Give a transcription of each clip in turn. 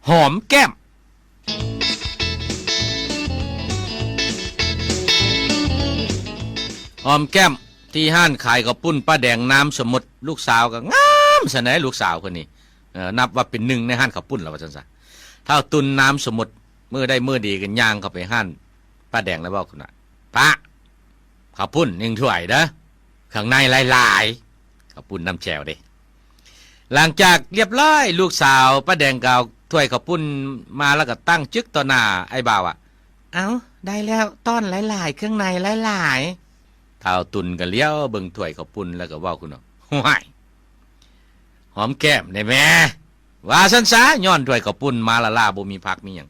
ຫອມແກ້ມ ຫອມແກ້ມທີ່ຮ້ານຂາຍເຂົ້າປຸ້ນປ້າແດງນາມສົມມຸດ. ລູກສາວກໍງາມຊັ້ນໃດ໋ ລູກສາວຄົນນີ້ ເອີ ນັບວ່າເປັນໜຶ່ງໃນຮ້ານເຂົ້າປຸ້ນແລ້ວວ່າຊັ້ນຊະ. ທ້າວຕຸ່ນນາມສົມມຸດ ມື້ໃດມື້ດີກໍຍ່າງເຂົ້າໄປຮ້ານປ້າແດງແລ້ວເວົ້າຂຶ້ນວ່າ ປ້າ ເຂົ້າປຸ້ນໜຶ່ງຖ້ວຍເດີ ເຄື່ອງໃນຫຼາຍໆ. ເຂົ້າປຸ້ນນ້ຳແຈ່ວເດ້. ຫຼັງຈາກລຽບຮ້ອຍ ລູກສາວປ້າແດງກໍເອົາຖ້ວຍເຂົ້າປຸ້ນມາ ແລ້ວກໍຕັ້ງຈຶກຕໍ່ໜ້າອ້າຍບ່າວວ່າ ເອົ້າ ໄດ້ແລ້ວ ຕ້ອນຫຼາຍໆ ເຄື່ອງໃນຫຼາຍໆ. ທ້າວຕຸ່ນກໍຫຼຽວເບິ່ງຖ້ວຍເຂົ້າປຸ້ນ ແລ້ວກໍເວົ້າຂຶ້ນວ່າ ຫ້ວຍ ຫອມແກ້ມແດ່ແມ້ ວ່າຊັ້ນສາ. ຍ້ອນຖ້ວຍເຂົ້າປຸ້ນມາລ້າໆ ບໍ່ມີຜັກມີຫຍັງ.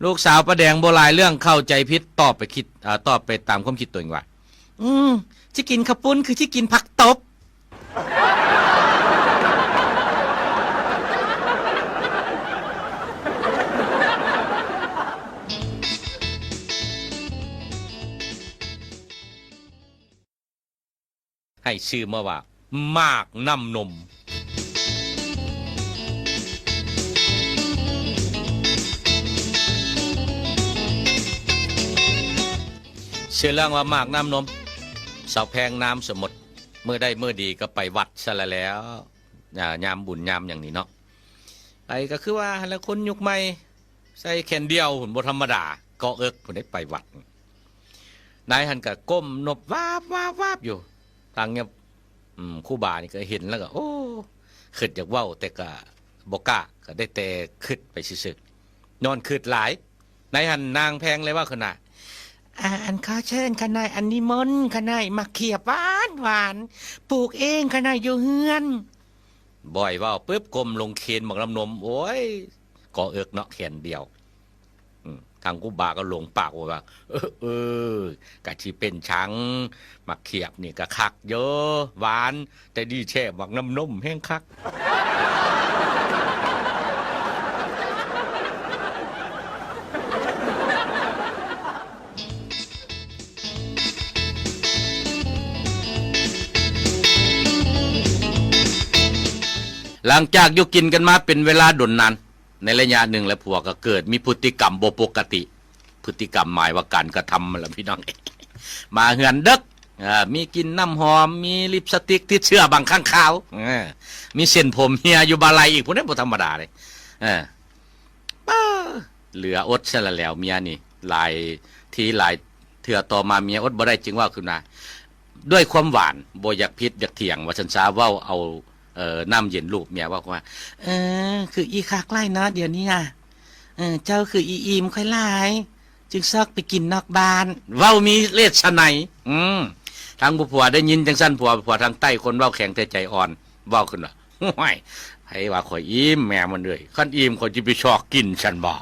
ລູກສາວປ້າແດງບໍ່ຫຼາຍເລື່ອງ ເຂົ້າໃຈຜິດ ຕອບໄປຄິດ ເອີ ຕອບໄປຕາມຄວາມຄິດຕົວເອງວ່າ ອືມ ຊິກິນເຂົ້າປຸ້ນຄືຊິກິນຜັກຕົບ. ໃຫ້ຊື່ມາວ່າ ໝາກນ້ຳນົມ. ຊື່ເລື່ອງວ່າໝາກນ້ຳນົມ ສາວແພງນາມສົມມຸດ. ມື້ໃດມື້ດີກໍໄປວັດຊະລະແລ້ວ ຍາມບຸນຍາມຫຍັງນີ້ເນາະ ໄປກໍຄືວ່າຫັ້ນແຫຼະ ຄົນຍຸກໃໝ່ ໃສ່ແຂນດຽວພຸ້ນ ບໍ່ທຳມະດາ ເກາະເອິກພຸ້ນເດ້ ໄປວັດ. ນາຍຫັ້ນກໍກົ້ມນົບວາບໆໆຢູ່ ທາງຍາມ ອືມ ຄູບານີ້ກໍເຫັນແລ້ວກໍ ໂອ້ ຄິດຢາກເວົ້າ ແຕ່ກໍບໍ່ກ້າ ກໍໄດ້ແຕ່ຄິດໄປຊື່ໆ ຍ້ອນຄິດຫຼາຍ. ໃນຫັ້ນນາງແພງເລີຍເວົ້າຂຶ້ນວ່າ ອັນ ຂໍເຊີນຂ້ານ້ອຍ ອັນ ນິມົນຂ້ານ້ອຍ ໝາກຂຽບຫວານໆ ປູກເອງຂ້ານ້ອຍຢູ່ເຮືອນ. ບ່ອຍເວົ້າປຶບ ກົ້ມລົງເຄນໝາກນ້ຳນົມ ໂອ້ຍ ເກາະເອິກເນາະ ແຂນດຽວ. ອືມ ທາງຄູບາກໍຫຼົງປາກວ່າ ເອີ ເອີ ກະຊິເປັນຫຍັງ ໝາກຂຽບນີ້ກະຄັກຢູ່ ຫວານ ແຕ່ດີແທ້ ໝາກນ້ຳນົມແຮງຄັກ. ຫຼັງຈາກຢູ່ກິນກັນມາເປັນເວລາດົນນານ ໃນໄລຍະໜຶ່ງແລ້ວ ຜົວກໍເກີດມີພຶດຕິກຳບໍ່ປົກກະຕິ. ພຶດຕິກຳໝາຍວ່າການກະທຳຫັ້ນລະພີ່ນ້ອງ ມາເຮືອນເດິກ ເອີ ມີກິ່ນນ້ຳຫອມ ມີລິບສະຕິກ ຕິດເຊື້ອບັງຄ້າງຄາວ ເອີ ມີເສັ້ນຜົມເຮຍຢູ່ບ່າໄຫຼ່ອີກ ຜູ້ໃດບໍ່ທຳມະດາເດ້ ເອີ ປ້າ ເຫຼືອອົດຊັ້ນລະແລ້ວ ເມຍນີ້ ຫຼາຍທີຫຼາຍເທື່ອຕໍ່ມາ ເມຍອົດບໍ່ໄດ້ຈຶ່ງເວົ້າຂຶ້ນມາ ດ້ວຍຄວາມຫວານ ບໍ່ຢາກຜິດຢາກຖຽງວ່າຊັ້ນຊະ ເວົ້າເອົາ ເອີ ນ້ຳເຢັນລູບເມຍ ເວົ້າວ່າ ເອີ ຄືອີຄັກຫຼາຍເນາະ ດຽວນີ້ນະ ເອີ ເຈົ້າຄືອີອີມຂ້ອຍຫຼາຍ ຈຶ່ງຊອກໄປກິນນອກບ້ານ ເວົ້າມີເລດສະໄນ. ອືມ ທາງຜູ້ຜົວໄດ້ຍິນຈັ່ງຊັ້ນ ຜົວ ຜົວທາງໃຕ້ ຄົນເວົ້າແຂງແຕ່ໃຈອ່ອນ ເວົ້າຂຶ້ນວ່າ ໂອ້ຍ ໃຜວ່າຂ້ອຍອີມ ແມ່ມັນເອີຍ ຄັນອີມຂ້ອຍຊິໄປຊອກກິນຊັ້ນບໍ?